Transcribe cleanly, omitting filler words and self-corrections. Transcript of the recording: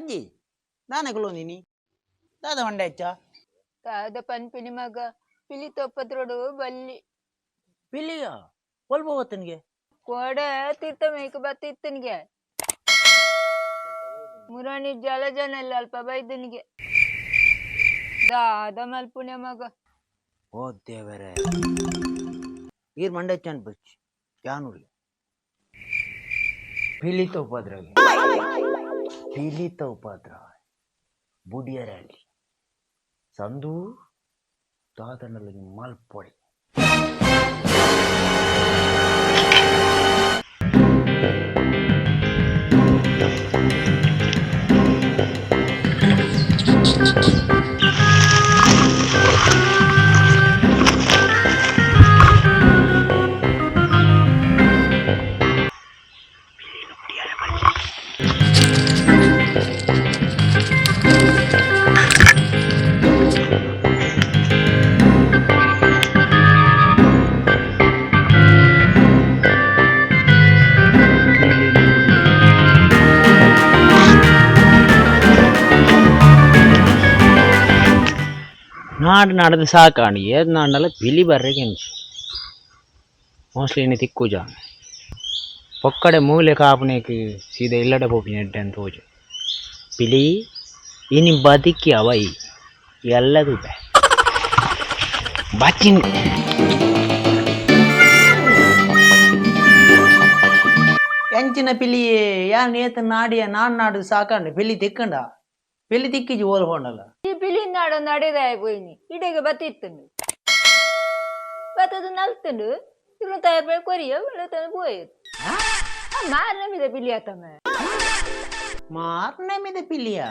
ಅಜ್ಜಿ ದಾನೆ ಕುಲೋಂದಿನಿ ದಾದ ಮಂಡೆ ಹೆಚ್ಚ ದಾದ ಪನ್ಪಿನಿ ಮಗ ಪಿಲಿ ತೊಪ್ಪತ್ರೋಡು ಬಲ್ಲಿ. ಪಿಲಿಯ ಒಲ್ಪ ಹೋತನಿಗೆ? ಕೋಡೆ ತೀರ್ಥ ಮೇಯ್ಕ್ ಬತ್ತಿತ್ತನಿಗೆ, ಮುರಾಣಿ ಜಲ ಜನ ಇಲ್ಲ ಅಲ್ಪ ಬೈದನಿಗೆ. ದಾದ ಮಲ್ಪುಣೆ ಮಗ? ಓ ದೇವರೇ, ಈರ್ ಮಂಡೆ ಹೆಚ್ಚ ಬಚ್ಚಿ ಜಾನುರ್ಲಿ ಪಿಲಿತ ಉಪದ್ರ, ಪಿಲಿತ ಉಪದ್ರ ಬುಡಿಯರಲ್ಲಿ ಸಂದು ದಾದನಲ್ಲಿ ಮಲ್ಪೊಡಿ. ನಾಡು ನಾಡದು ಸಾಕಾಣಿ ಏದ್ ನಾಡಲ್ಲ ಪಿಲಿ ಬರ್ರೆ ಕೆಂಚಿ ಮೋಸ್ಟ್ಲಿ ಇನ್ನು ತಿಕ್ಕುಜ. ಪೊಕ್ಕಡೆ ಮೂಲೆ ಕಾಪುನೇಕ್ ಸೀದಾ ಇಲ್ಲಡೆ ಪೋಪಿನ ಎಡ್ಡೆ ಅಂತ ಹೋಜು. ಪಿಲಿ ಇನಿ ಬದುಕಿ ಅವ ಈ ಎಲ್ಲದೂ ಬೇ ಬಚ್ಚಿನ. ಎಂಚಿನ ಪಿಲಿಯೇ ಯಾನ್ ಏತ ನಾಡಿಯ ನಾಡ್ ನಾಡು ಸಾಕಂಡು ಪಿಲಿ ತಿಕ್ಕಂಡ, ಪಿಲಿ ತಿಕ್ಕಿಜಿ ಓಲ್ ಹೋಂಡಲ್ಲ. ಈ ಪಿಲಿ ನಾಡು ನಡೆದಾಯ ಪೋಯಿನಿ ಇಡೆಗೆ ಬತ್ತಿತ್ತುಂಡು, ಬತ್ತದು ನಲ್ತುಂಡು. ಇವ್ನು ತಯಾರು ಮಾಡಿ ಕೊರಿಯ ತಂದು ಪೋಯು. ಮಾರನ ಮಿದ ಪಿಲಿ ಆತಮ್ಮ. ಮಾರನೇ ಮಿದ ಪಿಲಿಯ?